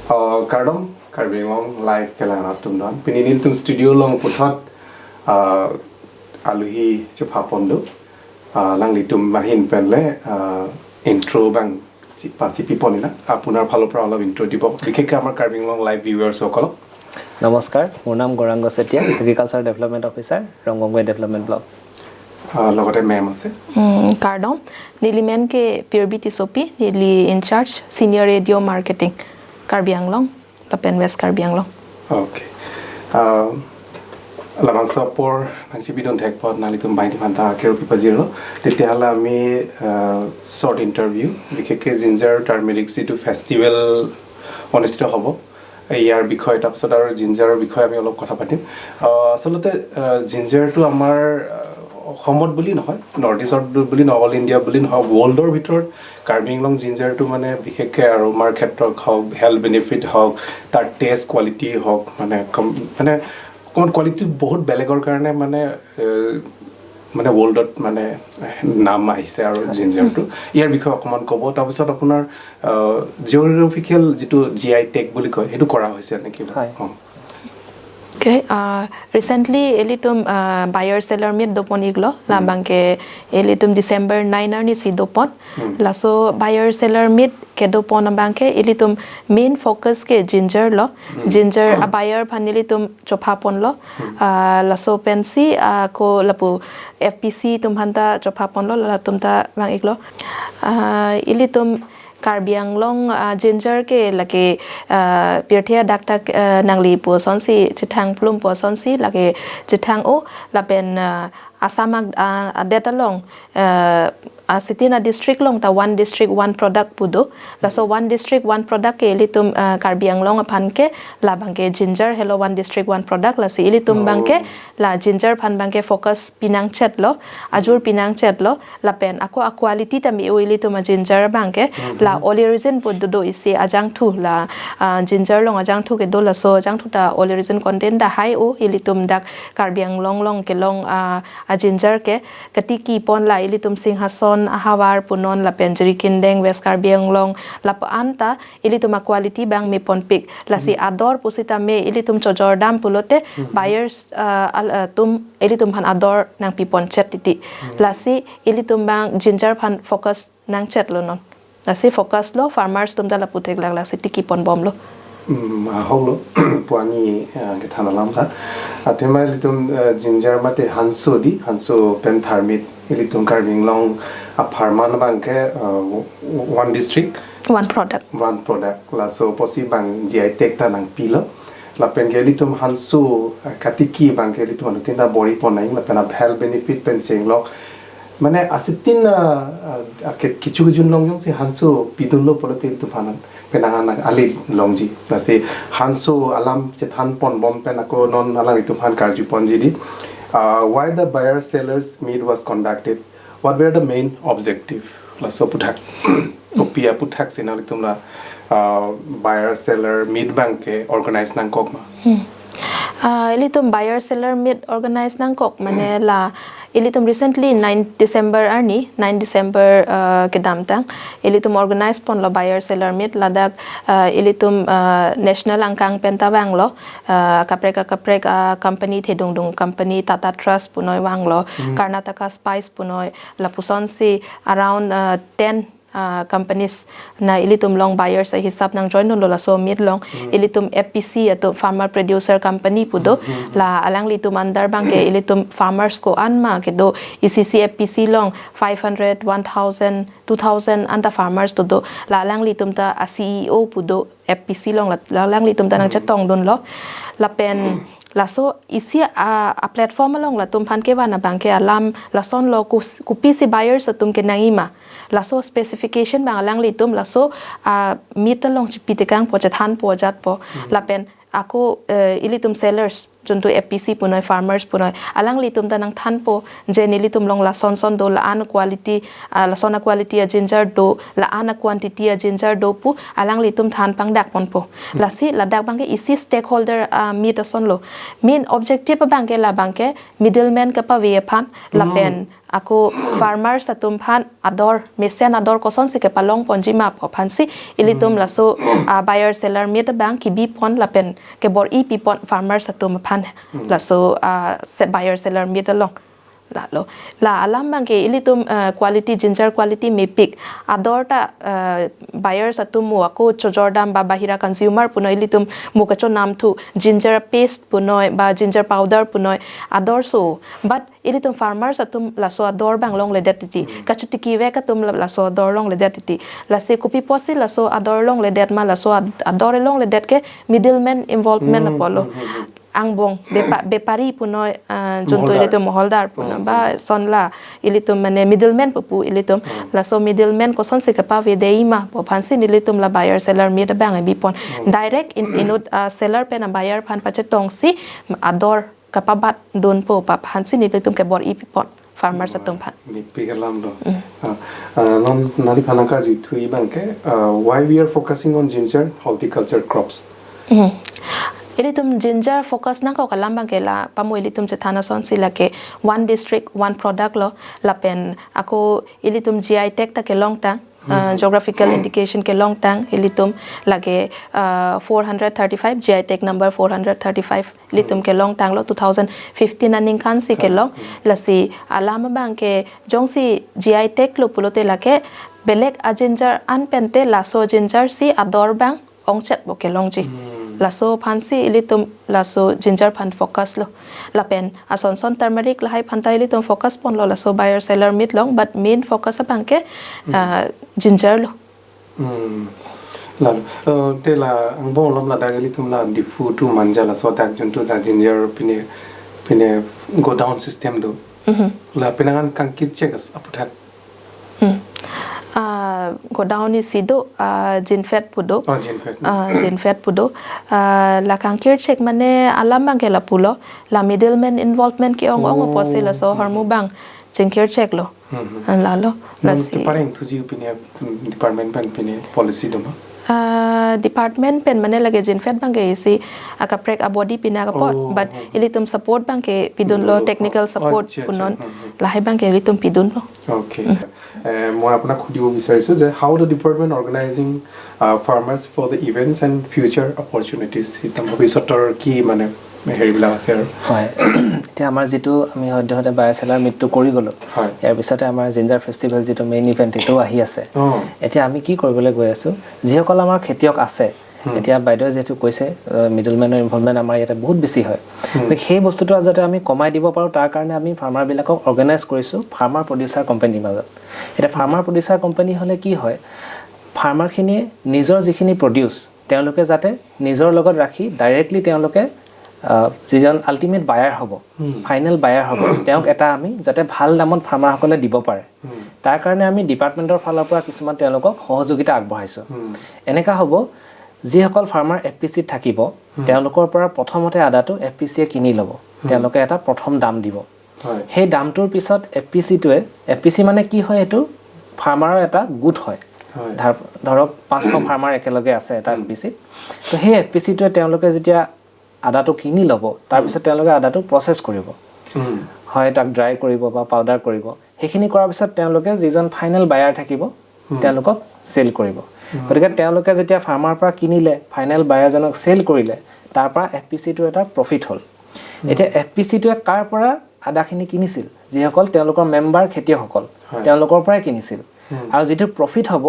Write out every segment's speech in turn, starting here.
Kardom Karbi Anglong live kelang tum don pininin tum studio long puthot আলহী sofa পন্দু লাংলি তুম মাহিন পেনলে intro বাং চিপি পনিলা আপোনাৰ ফালৰ পৰা অলপ ইন্ট্ৰ দিব, বিশেষকৈ আমাৰ কাৰ্বি আংলং লাইভ ভিউৱাৰ্ছসকলক। নমস্কাৰ, মোৰ নাম Gouranga Chetia, agriculture development officer, Rongmongve development block. লগতে মেম আছে। Kardom nili men ke Pirbiti Sopi nili in charge senior radio marketing Karbi Anglong Lapen West Karbi Anglong. Okay, লামাং চপৰ নাংচি বিদন ঠেকপত নালি তুম বাইটি ফান্তা কেৰপি পাজিৰ। তেতিয়াহ'লে আমি শ্বৰ্ট ইণ্টাৰভিউ, বিশেষকৈ ginger turmeric যিটো festival অনুষ্ঠিত হ'ব ইয়াৰ বিষয়ে, তাৰপিছত আৰু জিঞ্জাৰৰ বিষয়ে আমি অলপ কথা পাতিম। আচলতে জিঞ্জাৰটো আমাৰ অসমত বুলি নহয়, নৰ্থ ইষ্টত বুলি নহয়, অল ইণ্ডিয়া বুলি নহয়, ৱৰ্ল্ডৰ ভিতৰত কাৰ্বি আংলং জিঞ্জাৰটো মানে বিশেষকৈ আৰোমাৰ ক্ষেত্ৰত হওক, হেল্থ বেনিফিট হওক, তাৰ টেষ্ট কোৱালিটি হওক, মানে কম মানে অকণমান কোৱালিটি বহুত বেলেগৰ কাৰণে মানে মানে ৱৰ্ল্ডত মানে নাম আহিছে। আৰু জিঞ্জাৰটো ইয়াৰ বিষয়ে অকণমান ক'ব। তাৰপিছত আপোনাৰ জিঅ'গ্ৰাফিকেল যিটো জি I tag বুলি কয়, সেইটো কৰা হৈছে নেকি? হয়। অঁ। Okay, recently elitum buyer seller meet dopon iglo la bangke elitum December 9 arni si dopon la. So buyer seller meet ke dopon bangke elitum main focus ke ginger lo, ginger a buyer phan elitum chopha pon lo la. So pensi ko lapu FPC tum hanta chopha pon lo la tum ta bang iglo elitum Karbi Anglong ginger ke lake pirthia dakta nangli pu sonsi chithang plum pu sonsi lake chithang o lapen Assam data long sitina district long ta one district one product pudo la. So one district one product ke ilitum Karbi Anglong phan ke la bangke ginger hello one district one product la si ilitum bangke la ginger phan bangke focus pinang chet lo ajur pinang chet lo la pen ako a quality ta mi o ilitum a ginger bangke la oleoresin pudo do isi ajang thu la ginger long ajang thu ke do la. So ajang thu ta oleoresin content da high o ilitum dak Karbi Anglong long ke long a ginger ke katiki pon la ilitum Singhason hawar punon la pen Jirikindeng West Karbi Anglong la pa anta ilitum a quality bang mi pon pik la si ador pusita me ilitum chojor dam pulote buyers tum ilitum phan ador nang pi pon chet titi la si ilitum bang ginger phan focus nang chet lo non la si focus lo farmers tum da la putek la la si tiki pon bom lo. Honglo puangi ke thana lam kha athema litum ginger mate hanso di hanso pen thermit ilitum Karbi Anglong a farman bangke one district one product. One product la. So posi bang GI tag ta nang pilo la pen ke litum hanso katiki bang ke litum anu tinda bori ponai la pen a health benefit pen cheng lo মানে asitin kichu jun long jong si hanso pidun lo polote tu phanan penangan ali longji nasi hanso alam chethan pon bom pen ako non alang itu phan karju pon ji di. Why the buyer sellers meet was conducted? What were the main objective? La so puthak opia puthak sinali tumla buyer seller meet bank ke organize nang kok ma. Ilitum buyer seller meet organize nang kok mane la ilitum recently 9 December arni 9 December kedamtang ilitum organize pon lo buyer seller meet ladak ilitum national angkang penta wang lo kaprek kaprek company thedung dung company Tata Trust punoi wang lo, Karnataka Spice punoi la puson si around 10 companies na ilitum long buyers ay hisap nang join don la. So mid long ilitum FPC ato farmer producer company pudo la alang litum andar bangke ilitum farmers ko anma ke do ECC FPC long 500 1000 2000 anta farmers to do la alang litum ta a CEO pudo FPC long la alang litum ta nang chatong don lo la pen la. So isi a platform long la tum phan ke wana bangke alam la son lo ku ku PC buyers tum ke nangima la. So specification bang alang litum la. So a mit long chi pitekang po chathan po jat po la pen ako ilitum sellers. যোনটো FPC Punoy farmers Punoy alang litum ta nang than po je nilitum long la son son do la an quality la sona quality a ginger do la ana quantity a ginger do pu alang litum than pang dak pon po la si la dak bangke isi stakeholder meet son lo main objective bangke la bangke middleman ka pa ve phan la pen ako farmers atum phan ador mesen ador koson si ke palong ponjima po phan si ilitum la so buyer seller meet bang ki bi pon la pen ke bor e pi pon farmers atum phan la so buyer seller meet long la lo la alam bang ke ilitum quality ginger quality me pick ador ta buyers atum mu ako chojordam ba bahira consumer punoi ilitum mu ka cho nam thu ginger paste punoi ba ginger powder punoi ador so but ilitum farmers atum la so ador bang long le det ti kachuti ki ve ka tum la so ador long le det ti la se kopi posi la so ador long le det ma la so ador long le det ke middleman involvement la polo angbong bepari punoi junto ilitum moholdar puno ba sonla ilitum mane middleman pupu ilitum la so middleman ko son se ka pa ve deima po phansi ilitum la buyer seller mi da bang bi pon direct in inut seller pen a buyer phan pache tongsi ador ka pa bat don po pa phansi ilitum ke bor i pon farmers atum phan ni pigalam do non nari phanaka ji thui bangke why we are focusing on ginger horticulture crops. Ilitum ginger focus na ko kalambang ke la pamu ilitum chethana son sila ke one district one product lo la pen ako ilitum GI tag ta ke long tang geographical indication ke long tang ilitum lage 435 GI tag number 435 ilitum ke long tang lo 2015 aning kan si ke long lasi alama bang ke jongsi GI tag lo pulote lake belek a ginger an pente laso ginger si ador bang ongchat bo ke long ji laso phansi ilitum laso ginger phan focus lo la pen ason son turmeric la hai phanta ilitum focus pon lo laso buyer seller meet long but main focus bangke ginger lo la te la angbong lom la da ilitum la difu tu manja la so dak juntu da ginger pine pine go down system do la pinangan kankir check aputhak go down is sido jinfet pudo jinfet pudo la kankir check mane alam bang ke la pulo la middleman involvement ke ong ong pose la so harmu bang jinkir check lo la lo la si pareng thuji pine department pan pine policy doma department pen mane lage jinfet bang ke isi aka prek a body pina ka pot but ilitum support bang ke pidun lo technical support punon la hai bang ke ilitum pidun lo. Okay, মই আপোনাক সুধিব বিচাৰিছোঁ যে how the department organizing farmers for the events and future opportunities, ভৱিষ্যতৰ কি মানে হেৰিবিলাক আছে আৰু? হয়, এতিয়া আমাৰ যিটো আমি সদ্যহতে বায়াৰ চেলাৰ মিটটো কৰি গ'লোঁ, ইয়াৰ পিছতে আমাৰ জিঞ্জাৰ ফেষ্টিভেল যিটো মেইন ইভেণ্ট সেইটোও আহি আছে। এতিয়া আমি কি কৰিবলৈ গৈ আছোঁ, যিসকল আমাৰ খেতিয়ক আছে, এতিয়া বাইদেৱে যিহেতু কৈছে মিডলমেনৰ ইনভলভমেণ্ট আমাৰ ইয়াতে বহুত বেছি হয়, সেই বস্তুটো যাতে আমি কমাই দিব পাৰোঁ তাৰ কাৰণে আমি ফাৰ্মাৰবিলাকক অৰ্গেনাইজ কৰিছোঁ ফাৰ্মাৰ প্ৰডিউচাৰ কোম্পানীৰ মাজত। এতিয়া ফাৰ্মাৰ প্ৰডিউচাৰ কোম্পানী হ'লে কি হয়, ফাৰ্মাৰখিনিয়ে নিজৰ যিখিনি প্ৰডিউচ তেওঁলোকে যাতে নিজৰ লগত ৰাখি ডাইৰেক্টলি তেওঁলোকে যিজন আল্টিমেট বায়াৰ হ'ব, ফাইনেল বায়াৰ হ'ব, তেওঁক এটা আমি যাতে ভাল দামত ফাৰ্মাৰসকলে দিব পাৰে তাৰ কাৰণে আমি ডিপাৰ্টমেণ্টৰ ফালৰ পৰা কিছুমান তেওঁলোকক সহযোগিতা আগবঢ়াইছোঁ। এনেকুৱা হ'ব যিসকল ফাৰ্মাৰ এফ পি চিত থাকিব তেওঁলোকৰ পৰা প্ৰথমতে আদাটো এফ পি চিয়ে কিনি ল'ব, তেওঁলোকে এটা প্ৰথম দাম দিব। সেই দামটোৰ পিছত এফ পি চিটোৱে, এফ পি চি মানে কি হয়, এইটো ফাৰ্মাৰৰ এটা গোট হয়, ধৰক 500 ফাৰ্মাৰ একেলগে আছে এটা এফ পি চিত, তো সেই এফ পি চিটোৱে তেওঁলোকে যেতিয়া আদাটো কিনি ল'ব তাৰপিছত তেওঁলোকে আদাটো প্ৰচেছ কৰিব, হয় তাক ড্ৰাই কৰিব বা পাউডাৰ কৰিব, সেইখিনি কৰাৰ পিছত তেওঁলোকে যিজন ফাইনেল বায়াৰ থাকিব তেওঁলোকক চেল কৰিব। গতিকে তেওঁলোকে যেতিয়া ফাৰ্মাৰ পৰা কিনিলে ফাইনেল বায়াৰজনক চেল কৰিলে তাৰ পৰা এফ পি চিটোৰ এটা প্ৰফিট হ'ল। এতিয়া এফ পি চিটোৱে কাৰ পৰা আদাখিনি কিনিছিল, যিসকল তেওঁলোকৰ মেম্বাৰ খেতিয়কসকল তেওঁলোকৰ পৰাই কিনিছিল, আৰু যিটো প্ৰফিট হ'ব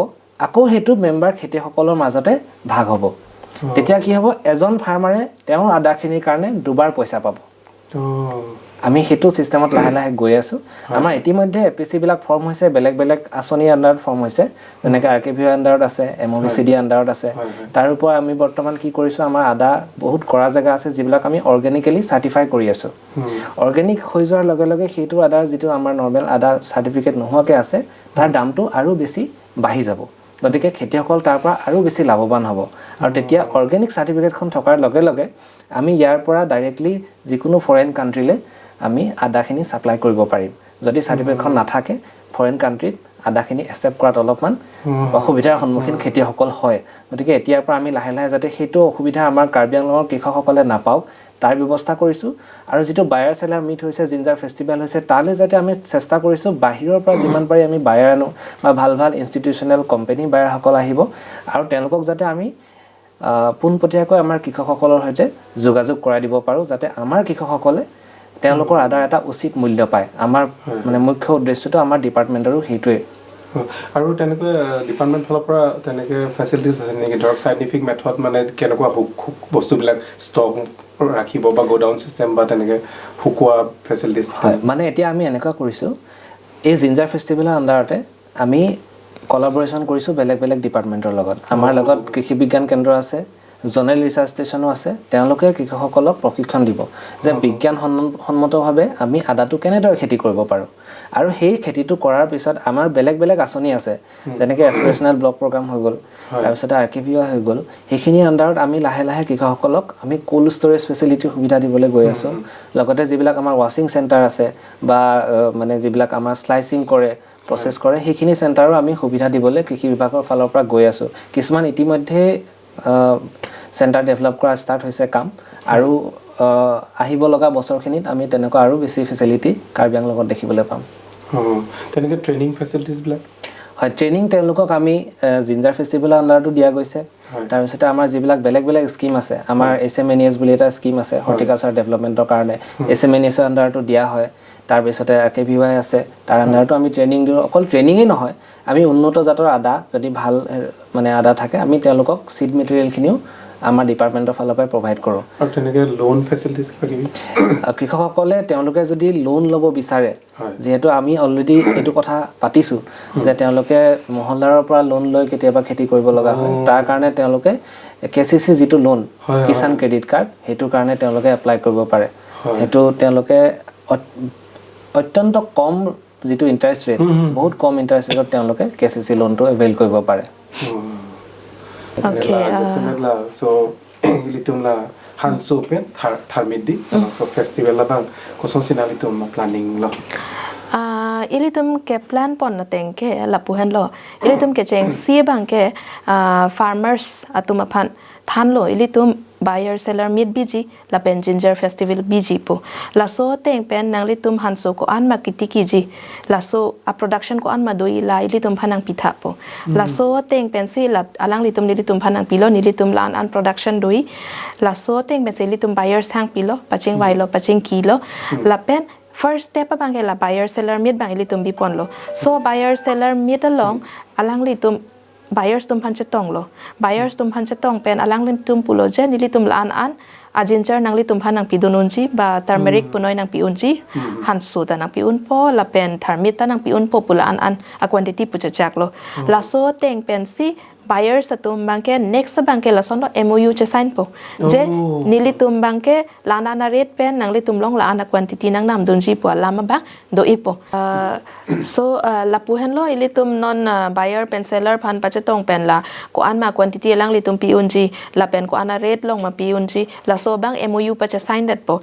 আকৌ সেইটো মেম্বাৰ খেতিয়কসকলৰ মাজতে ভাগ হ'ব। তেতিয়া কি হ'ব, এজন ফাৰ্মাৰে তেওঁৰ আদাখিনিৰ কাৰণে দুবাৰ পইচা পাব। আমি সেইটো চিষ্টেমত লাহে লাহে গৈ আছোঁ। আমাৰ ইতিমধ্যে এ পি চিবিলাক ফৰ্ম হৈছে, বেলেগ বেলেগ আঁচনিৰ আণ্ডাৰত ফৰ্ম হৈছে, যেনেকৈ আৰ কে ভি আণ্ডাৰত আছে, M O V C D আণ্ডাৰত আছে। তাৰ উপৰি আমি বৰ্তমান কি কৰিছোঁ, আমাৰ আদা বহুত কৰা জেগা আছে যিবিলাক আমি অৰ্গেনিকেলি চাৰ্টিফাই কৰি আছোঁ। অৰ্গেনিক হৈ যোৱাৰ লগে লগে সেইটো আদাৰ যিটো আমাৰ নৰ্মেল আদা চাৰ্টিফিকেট নোহোৱাকৈ আছে তাৰ দামটো আৰু বেছি বাঢ়ি যাব। গতিকে খেতিয়কসকল তাৰ পৰা আৰু বেছি লাভৱান হ'ব। আৰু তেতিয়া অৰ্গেনিক চাৰ্টিফিকেটখন থকাৰ লগে লগে আমি ইয়াৰ পৰা ডাইৰেক্টলি যিকোনো ফৰেইন কাণ্ট্ৰিলৈ আমি আদাখিনি ছাপ্লাই কৰিব পাৰিম। যদি চাৰ্টিফিকেটখন নাথাকে, ফৰেইন কাণ্ট্ৰিত আদাখিনি একচেপ্ট কৰাত অলপমান অসুবিধাৰ সন্মুখীন খেতিয়কসকল হয়। গতিকে এতিয়াৰ পৰা আমি লাহে লাহে যাতে সেইটো অসুবিধা আমাৰ কাৰ্বি আংলঙৰ কৃষকসকলে নাপাওক তাৰ ব্যৱস্থা কৰিছোঁ। আৰু যিটো বায়াৰ চেলাৰ মিট হৈছে, জিঞ্জাৰ ফেষ্টিভেল হৈছে, তালৈ যাতে আমি চেষ্টা কৰিছোঁ বাহিৰৰ পৰা যিমান পাৰি আমি বায়াৰ আনো বা ভাল ভাল ইনষ্টিটিউচনেল কোম্পেনী বায়াৰসকল আহিব আৰু তেওঁলোকক যাতে আমি পোনপটীয়াকৈ আমাৰ কৃষকসকলৰ সৈতে যোগাযোগ কৰাই দিব পাৰোঁ, যাতে আমাৰ কৃষকসকলে তেওঁলোকৰ আদাৰ এটা উচিত মূল্য পায়। আমাৰ মানে মুখ্য উদ্দেশ্যটো আমাৰ ডিপাৰ্টমেণ্টৰো সেইটোৱে। আৰু তেনেকৈ ডিপাৰ্টমেণ্ট ফালৰ পৰা তেনেকৈ ফেচিলিটিছ আছে নেকি? ধৰক চাইণ্টিফিক মেথড মানে কেনেকুৱা বস্তুবিলাক ষ্টক ৰাখিব বা গোডাউন চিষ্টেম বা তেনেকৈ শুকোৱা ফেচিলিটিছ? হয়, মানে এতিয়া আমি এনেকুৱা কৰিছোঁ, এই জিঞ্জাৰ ফেষ্টিভেলৰ আণ্ডাৰতে আমি কলাবৰেশ্যন কৰিছোঁ বেলেগ বেলেগ ডিপাৰ্টমেণ্টৰ লগত। আমাৰ লগত কৃষি বিজ্ঞান কেন্দ্ৰ আছে, জ'নেল ৰিচাৰ্চ ষ্টেচনো আছে। তেওঁলোকে কৃষকসকলক প্ৰশিক্ষণ দিব যে বিজ্ঞান সন্মতভাৱে আমি আদাটো কেনেদৰে খেতি কৰিব পাৰোঁ। আৰু সেই খেতিটো কৰাৰ পিছত আমাৰ বেলেগ বেলেগ আঁচনি আছে, যেনেকৈ এছপিৰেশ্যনেল ব্লক প্ৰগ্ৰাম হৈ গ'ল, তাৰপিছতে আৰ কে ভি ৱাই হৈ গ'ল। সেইখিনি আণ্ডাৰত আমি লাহে লাহে কৃষকসকলক আমি ক'ল্ড ষ্ট'ৰেজ ফেচিলিটিৰ সুবিধা দিবলৈ গৈ আছোঁ। লগতে যিবিলাক আমাৰ ৱাশ্বিং চেণ্টাৰ আছে বা মানে যিবিলাক আমাৰ শ্লাইচিং কৰে, প্ৰচেছ কৰে, সেইখিনি চেণ্টাৰো আমি সুবিধা দিবলৈ কৃষি বিভাগৰ ফালৰ পৰা গৈ আছোঁ। কিছুমান ইতিমধ্যে চেণ্টাৰ ডেভেলপ কৰা ষ্টাৰ্ট হৈছে কাম, আৰু আহিব লগা বছৰখিনিত আমি তেনেকুৱা আৰু বেছি ফেচিলিটি কাৰ্বি আংলঙত দেখিবলৈ পাম। তেনেকৈ ট্ৰেইনিং ফেচিলিটিছবিলাক? হয়, ট্ৰেইনিং তেওঁলোকক আমি জিঞ্জাৰ ফেষ্টিভেলৰ আণ্ডাৰতো দিয়া গৈছে। তাৰপিছতে আমাৰ যিবিলাক বেলেগ বেলেগ স্কীম আছে, আমাৰ এইচ এম এন এছ বুলি এটা স্কীম আছে হৰ্টিকালচাৰ ডেভেলপমেণ্টৰ কাৰণে, এইচ এম এন এছৰ আণ্ডাৰতো দিয়া হয়। তাৰপিছতে আৰ কে ভি ৱাই আছে, তাৰ আণ্ডাৰতো আমি ট্ৰেইনিং দিওঁ। অকল ট্ৰেইনিঙেই নহয়, আমি উন্নত জাতৰ আদা যদি ভাল মানে আদা থাকে, আমি তেওঁলোকক চিড মেটেৰিয়েলখিনিও আমাৰ ডিপাৰ্টমেণ্টৰ ফালৰ পৰাই প্ৰভাইড কৰোঁ। আৰু তেনেকৈ লোন ফেচিলিটিছ কিবা কিবি? কৃষকসকলে তেওঁলোকে যদি লোন ল'ব বিচাৰে, যিহেতু আমি অলৰেডি এইটো কথা পাতিছোঁ যে তেওঁলোকে মহলদাৰৰ পৰা লোন লৈ কেতিয়াবা খেতি কৰিব লগা হয়, তাৰ কাৰণে তেওঁলোকে কে চি চি যিটো লোন, কিষাণ ক্ৰেডিট কাৰ্ড, সেইটোৰ কাৰণে তেওঁলোকে এপ্লাই কৰিব পাৰে। সেইটো তেওঁলোকে অত্যন্ত কম যিটো ইণ্টাৰেষ্ট ৰেট, বহুত কম ইণ্টাৰেষ্ট ৰেটত তেওঁলোকে কে চি চি লোনটো এভেইল কৰিব পাৰে। Okay. So litum la hansu pen tharmit di so festival la bang koson sina litum planning lo. Ilitum ke plan pon na tengke la puhen lo ilitum ke cheng si bang ke farmers atuma phan than lo ilitum buyer seller meet biji la pen ginger festival biji po la so teng pen nang litum hanso ko an ma kitiki ji la so a production ko an ma doi la ilitum phanang pitha po la so teng pen si la alang litum nilitum phanang pilo nilitum lan an production doi la so teng pen si litum buyers hang pilo paching wai lo paching kilo la pen first step bang la buyer seller meet bang ilitum bi pon lo so buyer seller meet along alang litum buyers tum phan chetong lo buyers tum phan chetong pen alang lim tum pulo je nilitum lan an a ginger nang litum phan nang pidununji ba turmeric punoi nang piunji hansu ta nang piun po la pen thermit ta nang piun po pula an an a quantity pu chak lo la so teng pen si buyers atum bangke next bangke la son lo MOU che sign po je nilitum bangke lana na rate pen nang litum long la ana quantity nang nam dunji po lama ba do ipo so la puhen lo ilitum non buyer pen seller phan pachetong pen la ko an ma quantity lang litum piunji la pen ko ana rate long ma piunji la so bang MOU pa che sign that po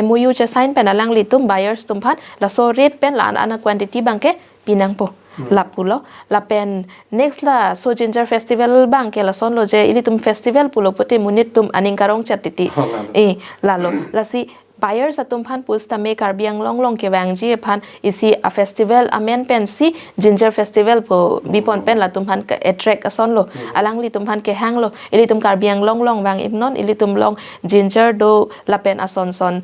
MOU che sign pen alang litum buyers tum phan la so rate pen la ana quantity bangke pinang po la pulo la pen next la so ginger festival bang ke la son lo je ilitum festival pulo pote munit tum aning karong chatiti e la lo la si buyers atum phan pusta me Karbi Anglong long ke wangji phan isi a festival amen pen si ginger festival po bipon pen la tum phan ke attract ason lo alang li tum phan ke hang lo ilitum Karbi Anglong long wang imnon ilitum long ginger do la pen ason son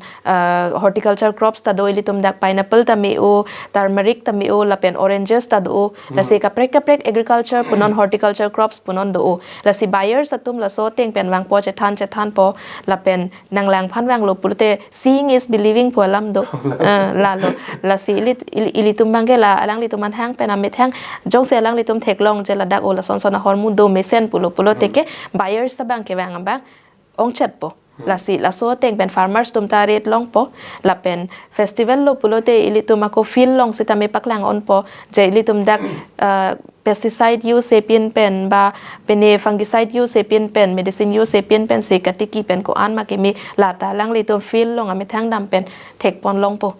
horticulture crops ta do ilitum dak pineapple ta me o turmeric ta me o la pen oranges ta do la se kaprek kaprek agriculture punon horticulture crops punon do la si buyers atum la so teng pen wang po che than po la pen nang lang phan wang lo purte seeing is believing po lam do la lo la si ilitum bangke la alang litum an hang pen amit hang jong se alang litum theklong je la dak o la son son hormone do mesen pulo pulo teke buyers ta bangke wang bang ong chat po La si la so teng pen farmers tum ta rate long po la pen festival lo pulote ilitum ako feel long sita me paklang on po je ilitum dak pesticide use epin pen ba pene fungicide use epin pen medicine use epin pen se katiki pen ko an ma ke mi la ta lang litum feel long ame thang dam pen thek pon long po.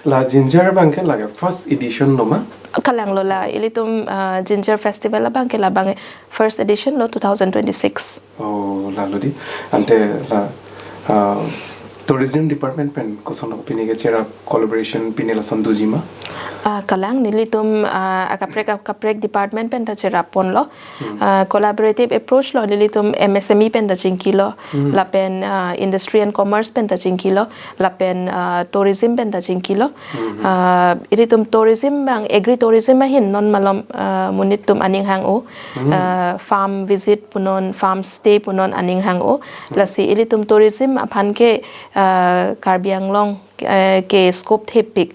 La ginger bangke lage first edition no ma kalang lo la ilitum ginger festival la bangke la bang first edition lo 2026. Oh la lodi ante la tourism department pen koson pine ke chera collaboration pine la sandujima kalang nilitum akaprek department pen ta chera pon lo collaborative approach lo nilitum MSME pen ta chingki lo la pen industry and commerce pen ta chingki lo la pen tourism pen ta chingki lo ilitum tourism bang agri tourism hin non malom munitum aning hang o farm visit punon farm stay punon aning hang o la si ilitum tourism aphan ke Karbi Anglong ke scope the pik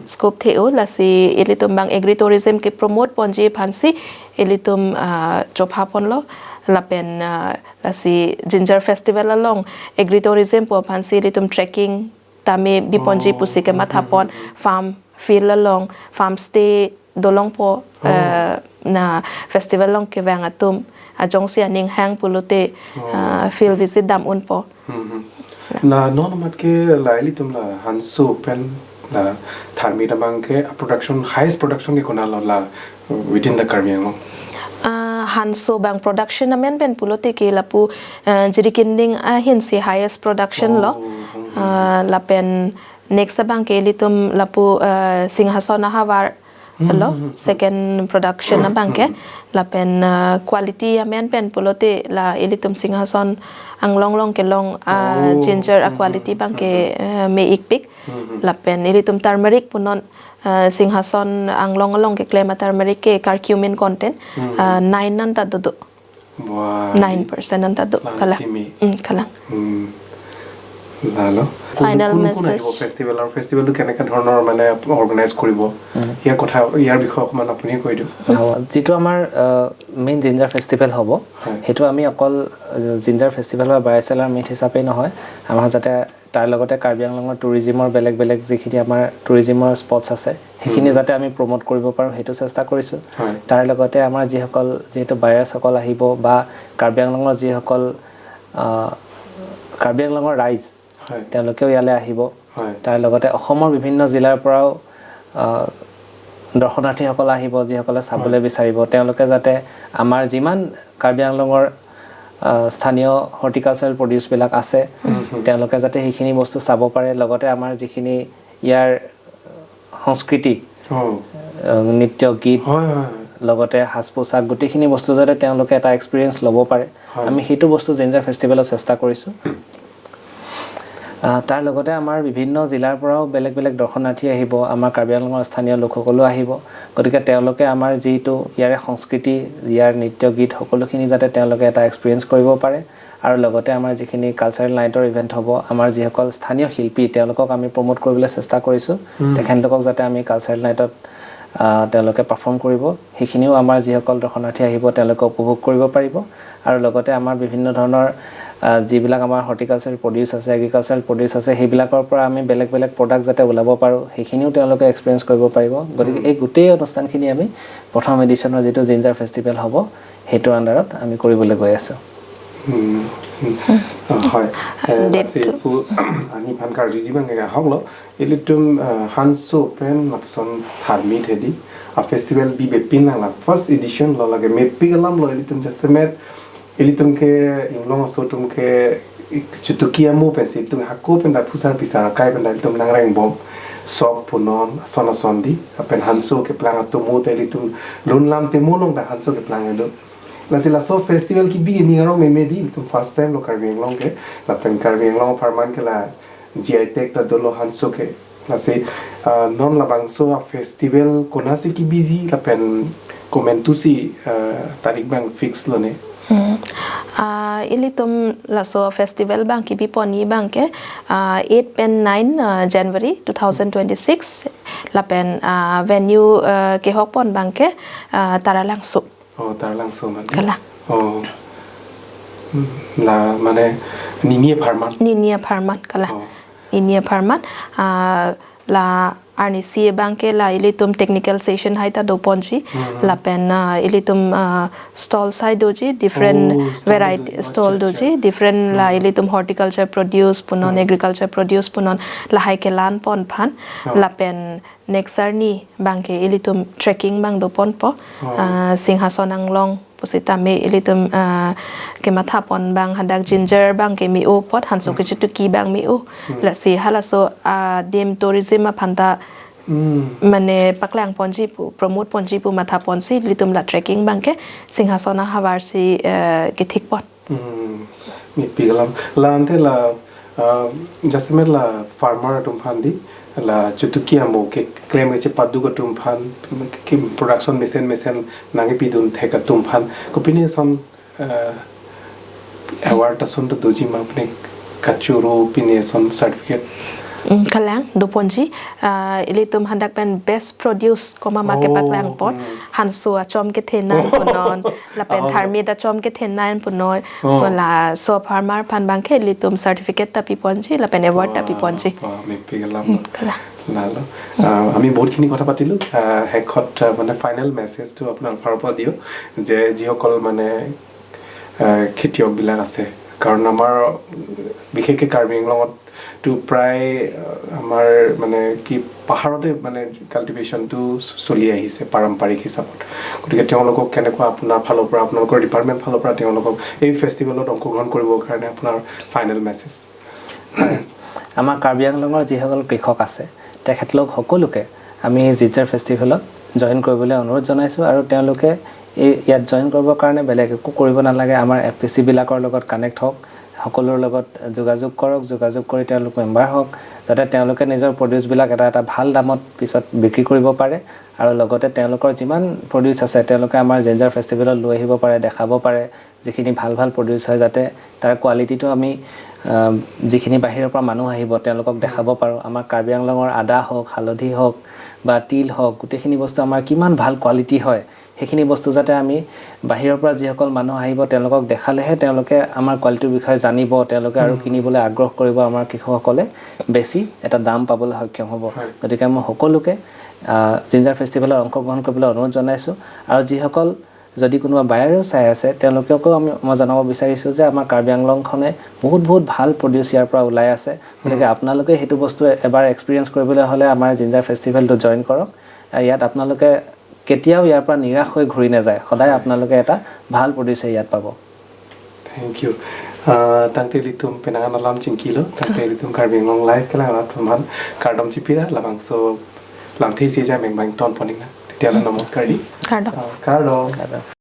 scope the o la si ilitum bang agri tourism ke promote ponji phansi ilitum chopha pon lo la pen la si ginger festival along agri tourism po phansi ilitum trekking tame biponji pusi ke mathapon farm field along farm stay dolong po na festival long ke wangatum ajong si aning hang pulote field visit dam un po. La non mat ke laili tum la hanso pen la tharmi bang ke production highest production ke kona la within the Karbi Anglong hanso bang production amen pen pulote ke lapu jirikinding a hin si highest production lo la pen next bang ke litum lapu Singhason hawar lo second production na bang ke la pen quality amen pen pulote la ilitum Singhason ang long long ke long ginger a quality bang ke me ikpik la pen ilitum turmeric punon Singhason ang long long ke claim turmeric ke curcumin content 9 nan ta do 9% nan ta do kala kala lalo final message festival আৰু ফেষ্টিভেলটো কেনেকৈ ধৰণৰ মানে organise কৰিব ইয়াৰ কথা ইয়াৰ বিষয়ে অকমান আপুনি কৈ দিয়ক। যিটো আমাৰ মেইন জিঞ্জাৰ ফেষ্টিভেল হ'ব সেইটো আমি অকল জিঞ্জাৰ ফেষ্টিভেল বা বায়াৰ চেলাৰ মিট হিচাপে নহয়, আমাৰ যাতে তাৰ লগতে কাৰ্বি আংলঙৰ টুৰিজিমৰ বেলেগ বেলেগ যিখিনি আমাৰ টুৰিজিমৰ স্পটছ আছে সেইখিনি যাতে আমি প্ৰমোট কৰিব পাৰোঁ সেইটো চেষ্টা কৰিছোঁ। তাৰ লগতে আমাৰ যিসকল যিহেতু বায়াৰ্ছসকল আহিব বা কাৰ্বি আংলঙৰ যিসকল কাৰ্বি আংলঙৰ ৰাইজ তেওঁলোকেও ইয়ালৈ আহিব, তাৰ লগতে অসমৰ বিভিন্ন জিলাৰ পৰাও দৰ্শনাৰ্থীসকল আহিব যিসকলে চাবলৈ বিচাৰিব, তেওঁলোকে যাতে আমাৰ যিমান কাৰ্বি আংলঙৰ স্থানীয় হৰ্টিকালচাৰেল প্ৰডিউচবিলাক আছে তেওঁলোকে যাতে সেইখিনি বস্তু চাব পাৰে, লগতে আমাৰ যিখিনি ইয়াৰ সংস্কৃতি নৃত্য গীত লগতে সাজ পোছাক গোটেইখিনি বস্তু যাতে তেওঁলোকে এটা এক্সপিৰিয়েঞ্চ ল'ব পাৰে, আমি সেইটো বস্তু জিঞ্জাৰ ফেষ্টিভেলত চেষ্টা কৰিছোঁ। তাৰ লগতে আমাৰ বিভিন্ন জিলাৰ পৰাও বেলেগ বেলেগ দৰ্শনাৰ্থী আহিব, আমাৰ কাৰ্বি আংলঙৰ স্থানীয় লোকসকলো আহিব, গতিকে তেওঁলোকে আমাৰ যিটো ইয়াৰে সংস্কৃতি ইয়াৰ নৃত্য গীত সকলোখিনি যাতে তেওঁলোকে এটা এক্সপিৰিয়েঞ্চ কৰিব পাৰে, আৰু লগতে আমাৰ যিখিনি কালচাৰেল নাইটৰ ইভেণ্ট হ'ব আমাৰ যিসকল স্থানীয় শিল্পী তেওঁলোকক আমি প্ৰমোট কৰিবলৈ চেষ্টা কৰিছোঁ, তেখেতলোকক যাতে আমি কালচাৰেল নাইটত তেওঁলোকে পাৰফৰ্ম কৰিব সেইখিনিও আমাৰ যিসকল দৰ্শনাৰ্থী আহিব তেওঁলোকে উপভোগ কৰিব পাৰিব। আৰু লগতে আমাৰ বিভিন্ন ধৰণৰ যিবিলাক আমাৰ হৰ্টিকালচাৰেল প্ৰডিউচ আছে এগ্ৰিকালচাৰেল প্ৰডিউচ আছে সেইবিলাকৰ পৰা আমি বেলেগ বেলেগ প্ৰডাক্ট যাতে ওলাব পাৰোঁ সেইখিনিও তেওঁলোকে এক্সপিৰিয়েঞ্চ কৰিব পাৰিব। গতিকে এই গোটেই অনুষ্ঠানখিনি আমি প্ৰথম এডিশ্যনৰ যিটো জিঞ্জাৰ ফেষ্টিভেল হ'ব সেইটোৰ আণ্ডাৰত আমি কৰিবলৈ গৈ আছোঁ। হয় আমি ভান কাৰ্য যিমান হওক ইলিতুম হানসো PAN লাপসন থাৰ্মি থেদি a festival bi bepin lang first edition lo lage me pigalam lo ilitum jasemet ilitum ke inglong sotum ke chutukia mo pen si tung hakko pen da phusar pisar kai pen da ilitum nangreng bom sok punon sona sondi pen hanso ke plang to mo te ilitum lunlam te molong da hanso ke plang do la si la so festival ki bi ni aro me me di ilitum first time lo Karbi Anglong ke la pen Karbi Anglong farman ke la GI tag ta dolo hanso ke la si non la bangso a festival kona si ki busy la pen comment si tarik bang fix lo ne ilitum la so festival bang ki bi poni bang ke 8 pen 9 January 2026 la pen venue ke hokpon bang ke Taralangso. Oh, Taralangso man. Kala. Oh. মানে নিনিয়ে ফাৰ্মান, নিনিয়ে ফাৰ্মান kala, ninie farman la arni si bangke la ilitum technical session haita do ponji la pen ilitum stall side doji different variety stall doji different la ilitum horticulture produce punon, agriculture produce punon la hai ke lan pon phan la pen next arni bangke ilitum trekking bang do pon po singhason anglong pusita me ilitum ke matha pon bang hadak ginger bang ke mi o pot hanso ke chitu ki bang mi o la si hala so dim tourism phanta মানে paklang ponji pu promote ponji pu matha ponsi litum la trekking bang ke singhasona hawar si ke thik pot mi pigalam la ante la jasmer la farmer tum phandi la chutukia mo ke claim ke padu ko tum phan ke production machine machine nange pidun theka tum phan ko pini son award ta son to doji ma apne kachuru pini son certificate kalang doponji ilitum handak pen best produce koma ma ke paklang pot hanso achom ke thenan punon la pen tharmi da chom ke thenan punon la so farmer phan bang ke ilitum certificate ta piponji la pen award ta piponji me pigalam lalo আমি বহুতখিনি কথা পাতিলো। শেষত মানে final মেছেজটো আপোনাৰ ফালৰ পৰা দিও যে যিসকল মানে খেতিয়কবিলাক আছে, কাৰণ আমাৰ বিশেষকৈ কাৰ্বি আংলঙত তো প্ৰায় আমাৰ মানে কি পাহাৰতে মানে কাল্টিভেশ্যনটো চলি আহিছে পাৰম্পৰিক হিচাপত, গতিকে তেওঁলোকক কেনেকুৱা আপোনাৰ ফালৰ পৰা, আপোনালোকৰ ডিপাৰ্টমেণ্ট ফালৰ পৰা তেওঁলোকক এই ফেষ্টিভেলত অংশগ্ৰহণ কৰিবৰ কাৰণে আপোনাৰ ফাইনেল মেছেজ? আমাৰ কাৰ্বি আংলঙৰ যিসকল কৃষক আছে তেখেতলোক সকলোকে আমি জিঞ্জাৰ ফেষ্টিভেলত জইন কৰিবলৈ অনুৰোধ জনাইছোঁ। আৰু তেওঁলোকে এই ইয়াত জইন কৰিবৰ কাৰণে বেলেগ একো কৰিব নালাগে, আমাৰ এফ পি চিবিলাকৰ লগত কানেক্ট হওক, সকলোৰ লগত যোগাযোগ কৰক, যোগাযোগ কৰি তেওঁলোক মেম্বাৰ হওক, যাতে তেওঁলোকে নিজৰ প্ৰডিউচবিলাক এটা এটা ভাল দামত পিছত বিক্ৰী কৰিব পাৰে। আৰু লগতে তেওঁলোকৰ যিমান প্ৰডিউচ আছে তেওঁলোকে আমাৰ জিঞ্জাৰ ফেষ্টিভেলত লৈ আহিব পাৰে, দেখাব পাৰে যিখিনি ভাল ভাল প্ৰডিউচ হয়, যাতে তাৰ কোৱালিটিটো আমি যিখিনি বাহিৰৰ পৰা মানুহ আহিব তেওঁলোকক দেখাব পাৰোঁ। আমাৰ কাৰ্বি আংলঙৰ আদা হওক, হালধি হওক বা তিল হওক, গোটেইখিনি বস্তু আমাৰ কিমান ভাল কোৱালিটি হয় সেইখিনি বস্তু যাতে আমি বাহিৰৰ পৰা যিসকল মানুহ আহিব তেওঁলোকক দেখালেহে তেওঁলোকে আমাৰ কোৱালিটিৰ বিষয়ে জানিব, তেওঁলোকে আৰু কিনিবলৈ আগ্ৰহ কৰিব, আমাৰ কৃষকসকলে বেছি এটা দাম পাবলৈ সক্ষম হ'ব। গতিকে মই সকলোকে জিঞ্জাৰ ফেষ্টিভেলত অংশগ্ৰহণ কৰিবলৈ অনুৰোধ জনাইছোঁ। আৰু যিসকল যদি কোনোবা বাহিৰেও চাই আছে তেওঁলোককো মই জনাব বিচাৰিছোঁ যে আমাৰ কাৰ্বি আংলংখনে বহুত বহুত ভাল প্ৰডিউচ ইয়াৰ পৰা ওলাই আছে, গতিকে আপোনালোকে সেইটো বস্তু এবাৰ এক্সপিৰিয়েঞ্চ কৰিবলৈ হ'লে আমাৰ জিঞ্জাৰ ফেষ্টিভেলটো জইন কৰক। ইয়াত আপোনালোকে কেতিয়াও ইয়াৰ পৰা নিৰাশ হৈ ঘূৰি নাযায়, সদায় আপোনালোকে এটা ভাল প্ৰডিউচাৰ ইয়াত পাব। Thank you. Tangte litum penangan alam cingkilo, tangte litum Karbi Anglong live kala alat pemhan kardom cipira labang so lamthi si jai meng bang ton poning na. Tetiala namaskar di. Kardom. Kardom.